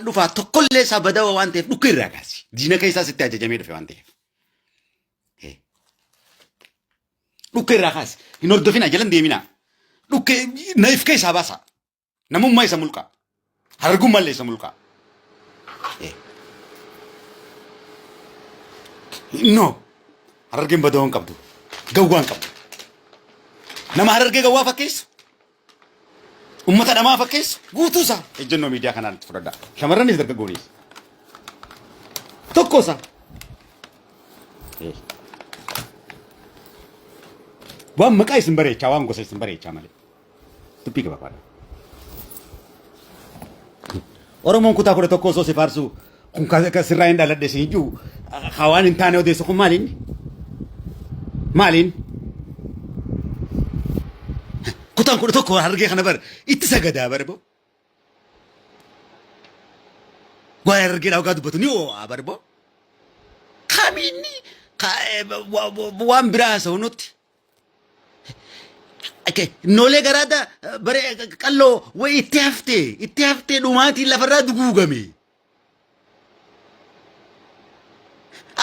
dhufaa tokkollee isaa badawa waan ta'eef dhukkee irraa kaasi. Diina keessaa sitti ajajamee dhufe waan ta'eef. Dhukkee irraa kaasi. Hin hordofina jalan deemina. Dhukkee naif keessaa baasa. Namummaa isa mulqaa. Harargummaa illee isa mulqaa. No. Harargeen badawaa hin qabdu. Gawwaa hin qabdu. Nama harargee gawwaa fakkeessu. Ummata dhamaa fakkeessu guutuu isaa ejjennoo miidiyaa kanaan itti fudhadhaa. Shamarranis dargaggoonis. Tokko isaa. Waan maqaa isin bareechaa waan gosa isin bareechaa malee. Dubbii gabaabaadha. Oromoon kutaa 11 osoo si faarsu kun ka sirraa hin dhaladhe siin jiru ka waan hin taane odeessu kun maaliin? Maaliin? Kutaan 11 harargee kana bar itti sagadaa bar boo. Waa'ee harargeedhaa ogaa dubbatu ni oo'aa bar boo. Kamiinni waan biraa haasa'u nutti. Okay. Noolee garaada bare qalloo wayi itti haftee itti haftee dhumaatiin lafarraa duguugame.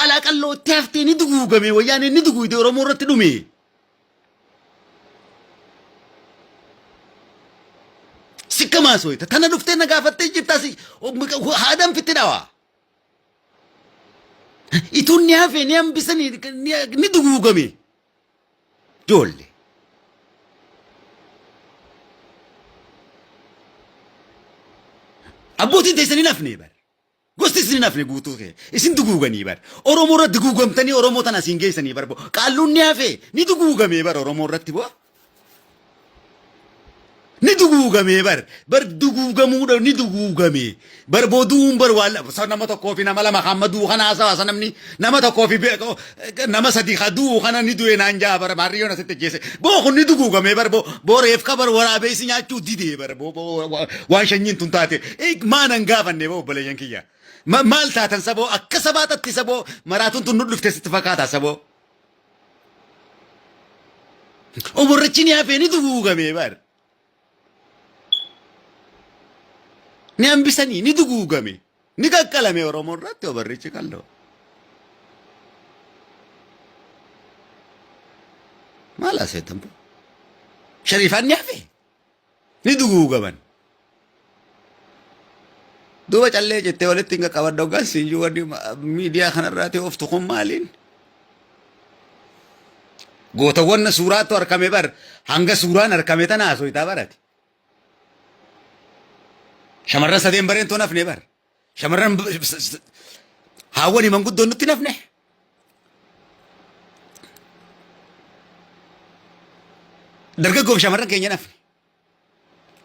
Alaa qalloo itti haftee ni duguugame wayyaanee ni duguugde Oromoo irratti dhume. Sikka maasooyita tana dhuftee na gaafattee jirtaa si haadaan fitti dhawaa. Ituun ni hafe ni hambisanii ni duguugame. Joolle. Abbootiin teessan hin hafne bar. Gosti isin hin hafne guutuu kee. Isin duguuganii bar. Oromoo irratti duguugamtanii Oromoo tana asiin geessanii bar. Qaalluun ni hafe ni duguugame bar Oromoo irratti bu'a. Ni duguugamee bar bar duguugamuudha ni duguugame bar booduun bar waan sa nama tokkoo fi nama lama hamma du'u kana haasawaa sa namni nama tokkoo fi nama sadii ka du'u kana ni du'e naan jaa bar maarriyoon asitti ajjeese boo kun ni duguugamee bar boo boo reefka bar waraabee si nyaachuu didee bar boo boo waan shanyiin tun taate maanan gaafanne boo obboleeyyan kiyya maal taatan saboo akka sabaatatti saboo maraatuun tun nu dhufte sitti fakkaata saboo. Oborrichi ni hafee ni duguugame bar. Ni hambisanii ni duguugame. Ni qaqqalame Oromoo irratti oborrichi qalloo. Maal haasa'ettan boo? Shariifaan ni hafe. Ni duguugaman. Duuba callee jettee walitti hin qaqqabadhu hoggaan siin jiru wanni miidiyaa kanarraati ooftu kun maaliin? Gootawwan suuraattu harkame bar hanga suuraan harkame tana haasoftaa barate. Shamarran sadeen bareentoon hafne bar. Shamarran haawwani manguddoon nutti hin hafne. Dargaggoof shamarran keenya hin hafne.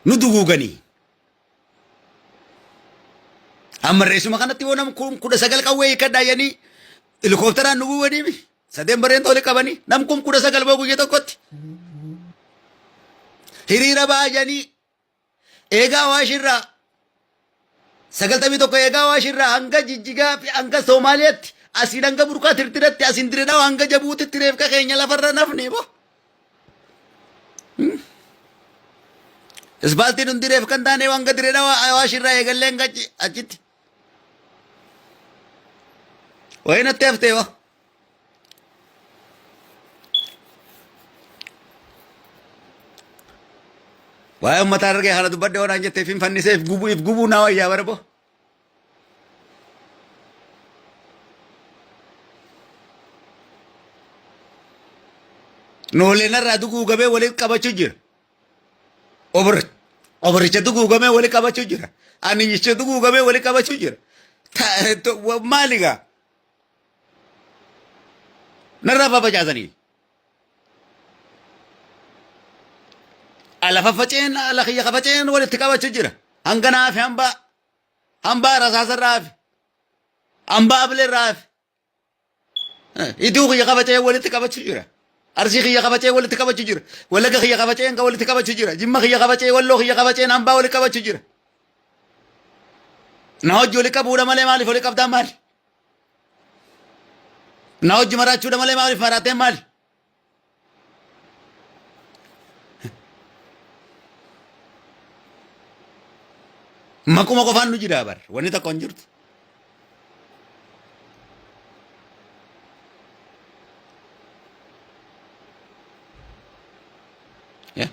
Nu duguuganii. Amma reessuma kanatti yoo nam kun 19 qawwee hiikkadhaa jedhanii helikoophteraan nu bu'anii sadeen bareen tole qabanii nam kun 19 boo guyya tokkotti. Hiriira ba'aa jedhanii Eegaa Awaashirraa 91 eegaa Awaashirraa hanga Jijjigaa fi hanga Soomaaliyaatti asiin hanga Burqaa Tirtiratti asiin Diredhawa hanga Jabuutitti reefka keenya lafarra nafne boo. Ispaaltiin hundi reefka hin taane hanga Diredhawa Awaashirraa eegallee hanga achitti. Wayii natti haftee boo. Waa'ee uummataa argee kana dubbadhe waan jetteef hin fanniseef gubuu if gubuu naa wayyaa bara boo. Nooleen irraa duguugamee walitti qabachuu jira. Oboricha duguugamee walitti qabachuu jira. Aniyyicha duguugamee walitti qabachuu jira. Maali gaa? Narraa fafacaasanii. Ala faffaceen ala kiyya kafaceen walitti qabachuu jira. Hanga naafi hambaa. Hambaa rasaasarraa hafe. Hambaa abileerraa hafe. Iduu kiyya kafacee walitti qabachuu jira. Arsii kiyya kafacee walitti qabachuu jira. Wallagga kiyya kafaceen walitti qabachuu jira. Jimma kiyya kafacee walloo kiyya kafaceen hambaa walitti qabachuu jira. Na hojii walitti qabuudha malee maaliif walitti qabdaan maali? Na hojii maraachuudha malee maaliif maraateen maali? Maquma qofaan nu jira bar. Wanni tokko hin jirtu. Yeah.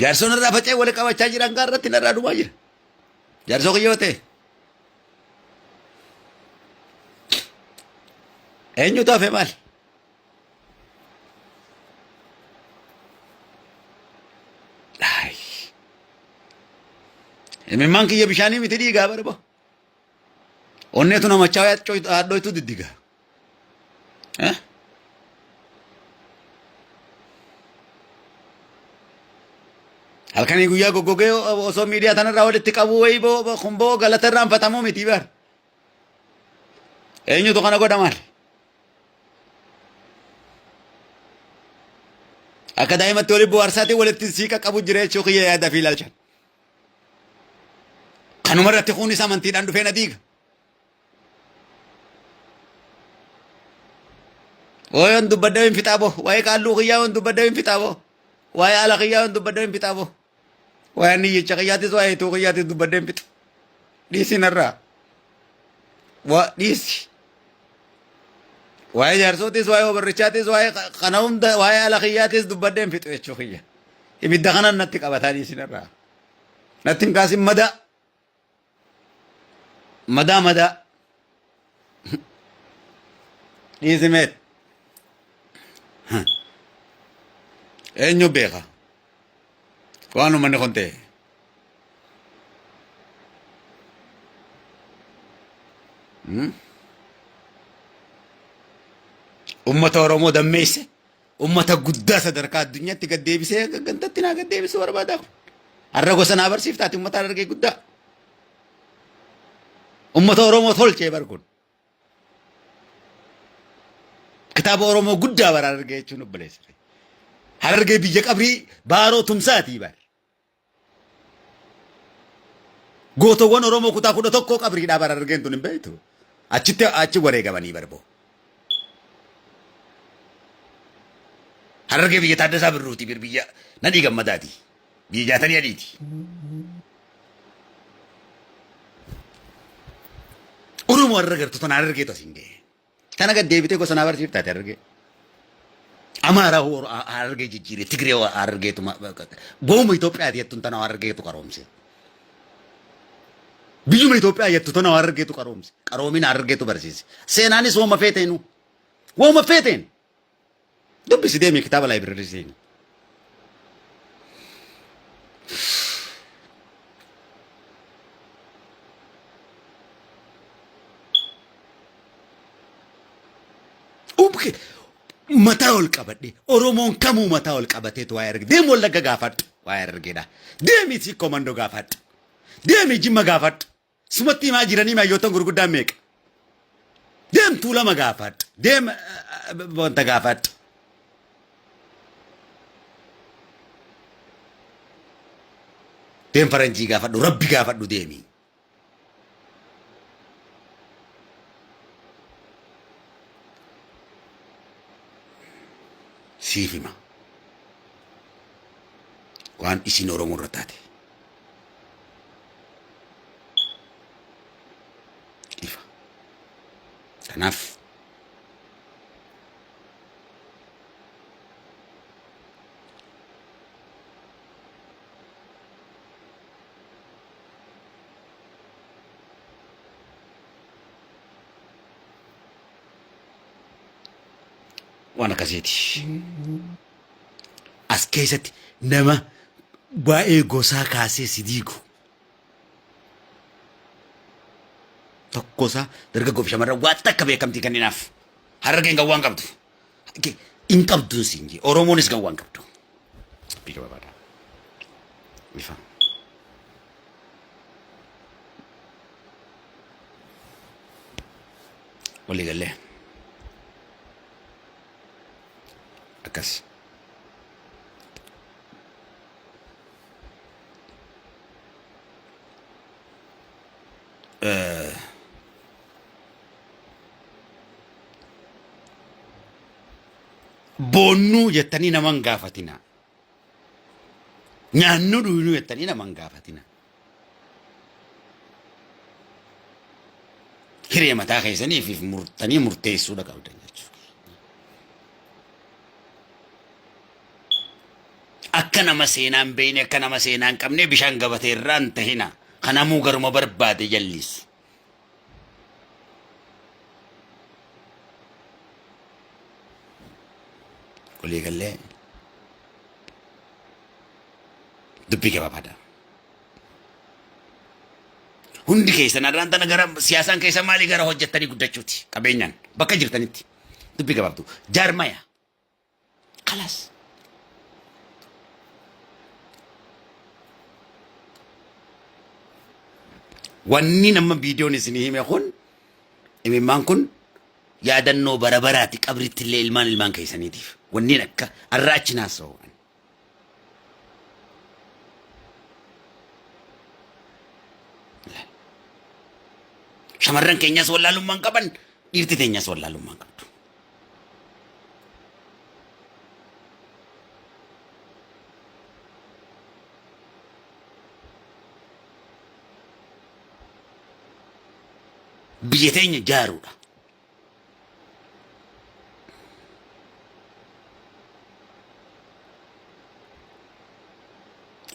Jaarsoon irraa faca'ee wal qabachaa jiran gaa irratti narraa dhumaa jira. Jaarsoo kiyyoo ta'e. Eenyutu hafe maali? Ay. Imimmaan kiyya bishaanii miti dhiigaa barba. Onneetu namachaa hadhooytu diddiga. Eh? Halkanii guyyaa goggogee osoo miidiyaa tanarraa walitti qabuu wayii boo kun boo galata irraanfatamuu miti bar. Eenyutu kana godha maali? Akka daa'imatti walitti bohaarsaatiin walitti sii qaqqabu jira jechuu kiyya yaada fi ilaalcha. Kanuma irratti kunis amantiidhaan dhufee na diiga. Waa'ee dubbadda hin fixaa boo. Waa'ee qaalluu kiyyaa waan dubbadda hin fixaa boo. Waa'ee haala kiyyaa waan dubbadda hin fixaa boo. Waa'ee niyyicha kiyyaatis waa'ee ituu kiyyaatis dubbadda hin fixa. Dhiisi narraa. Waa dhiisi. Waa'ee jaarsootis waa'ee obarrichaatis waa'ee kana hunda waa'ee haala kiyyaatis dubbadda hin fixu jechuu kiyya. Ibidda kanan natti qabataa dhiisi narraa. Natti hin kaasin madaa. Madaa madaa. Dhiisi meet. Eenyu beeka? Waan uummanni kun ta'e. Uummata Oromoo dammeesse. Uummata guddaa sadarkaa addunyaatti gad deebisee gantatti naa gad deebisuu barbaada kun. Har'a gosa naa barsiiftaati uummata Harargee guddaa. Uummata Oromoo tolchee bar kun. Kitaaba Oromoo guddaa bara Harargee jechuun obboleessa. Harargee biyya qabrii baaroo tumsaatii bar. Gootowwan Oromoo kutaa 11 qabriidhaa bara Harargeen tun hin beektu. Achitti achi wareegamanii barboo. Harargee biyya Taaddasaa Birruuti bir biyya Nadhii Gammadaati. Biyya Jaatanii Adiiti. Oromoo har'a gartu tana Harargeetu asiin ga'e. Tana gad deebitee gosa naa barsiiftaati Harargee. Amaaraa hoo Harargee jijjiire Tigree hoo Harargeetu gooma Itoophiyaati jettuun tana Harargeetu qaroomse. Biyyuma Itoophiyaa jettu tana Harargeetu qaroomse. Qaroomina Harargeetu barsiise. Seenaanis wooma feeteenu. Wooma feeteen. Dubbisi deemi kitaaba laayibireerii seeni. Umke mataa ol qabadhe Oromoon kamuu mataa ol qabateetu waa'ee arge. Deemi Wallagga gaafadhu waa'ee argeedha. Deemi Sikkoo Mandoo gaafadhu. Deemi Jimma gaafadhu. Sumatti himaa jiranii maayyoottan gurguddaan meeqa? Deem Tuulama gaafadhu. Deem wanta gaafadhu. Deem faranjii gaafadhu. Rabbi gaafadhu deemi. Siif hima. Waan isin Oromoo irra taate. Ifa. Kanaaf waan akkasiiti. As keessatti nama waa'ee gosaa kaasee si diigu. Tokko isaa dargaggoo fi shamarran waan takka beekamtii kenninaaf. Harargeen gawwaan qabdu. Hin qabduun siin jee. Oromoonis gawwaan qabdu. Biyya barbaada. Ifa. Walii gallee. Akkas. Boonnuu jettanii nama hin gaafatinaa. Nyaannu dhuynu jettanii nama hin gaafatina. Hiree mataa keessaniif murtanii murteessuudha qabdan jechuudha. Akka nama seenaa hin beekne, akka nama seenaa hin qabne bishaan gabatee irraa hin tahina. Kanamuu garuma barbaade jallisu. Walii gallee dubbii gabaabaadha. Hundi keessan har'aan tana gara siyaasaan keessa maalii gara hojjettanii guddachuuti qabeenyaan bakka jirtanitti dubbii gabaabdu jaarmaya kalas. Wanni nama viidiyoon isinii hime kun imimmaan kun yaadannoo bara baraati qabritti illee ilmaan ilmaan keessaniitiif. Wanniin akka arraa achi naasa'u. Shamarran keenyas wallaalummaan qaban dhiirti teenyas wallaalummaan qabdu. Biyya teenya jaaruudha.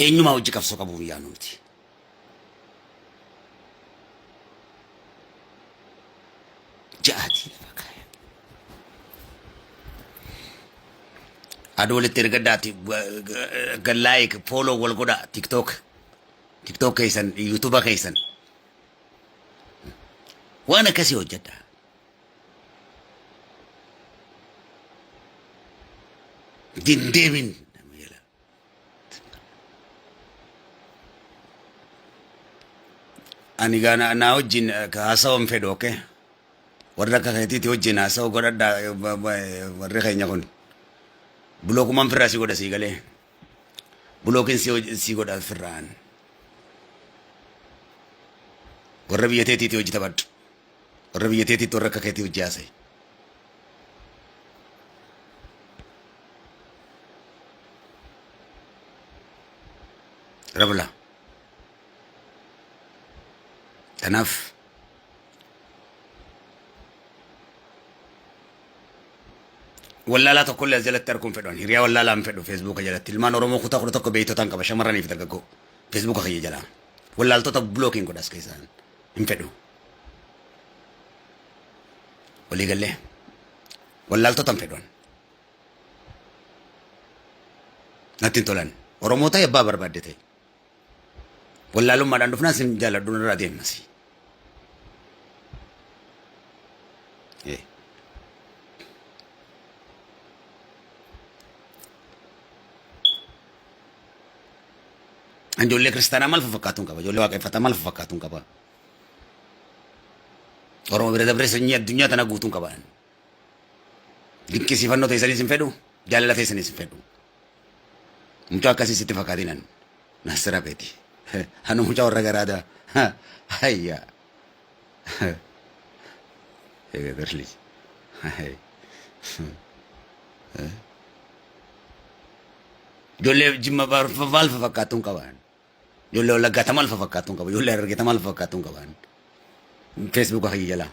Eenyumaa hojii qabsoo qabuun yaanu miti. Ja'aatii lafa kaaya. Aduu walitti ergadhaati like follow wal godha TikTok TikTok keessan YouTube keessan waan akkasii hojjedha. Dindeemin nama jala. Ani gaa naa wajjin haasawa hin fedhu okay? Warra akka keetiiti wajjin haasawa godhadhaa warri keenya kun. Bulookumaan firraa si godha sii galee. Bulookiin si godha firraan. Warra biyya teetiiti hojii taphadhu. Warra biyya teetiitti warra akka keetii hojii haasa'i. Rabla. Kanaaf wallaalaa tokkollee as jalatti arguun fedhu. Ani hiriyaa wallaalaa hin fedhu feesbuuka jalatti. Ilmaan Oromoo kutaa 11 beektotaan qaba shamarranii fi dargaggoo. Feesbuuka kiyya jalaa. Wallaaltota blockiin godha as keessaan hin fedhu. Walii gallee wallaaltota hin fedhu. Natti hin tolan. Oromoo ta'e abbaa barbaadde ta'e. Wallaalummaadhaan dhufnaan sin jaalladhu narraa deemasi. Ijoollee kiristaanaa maal fakkaatuun qaba? Ijoollee waaqeffataa maal fakkaatuun qaba? Oromoo bira dabree sanyii addunyaa tana guutuun qaba. Dinqisiifannoo teessaniis hin fedhu, jaalala teessaniis hin fedhu. Mucaa akkasii sitti fakkaatinan nasira beeti. Anu mucaa warra garaada. Hayya. Egaa lij. Ijoollee jimma maal fakkaatuun qaba. Ijoollee wallaggaa ta maal fakkaatuun qaba. Ijoollee harargee ta maal fakkaatuun qaba. Feesbuuka kiyya jalaa.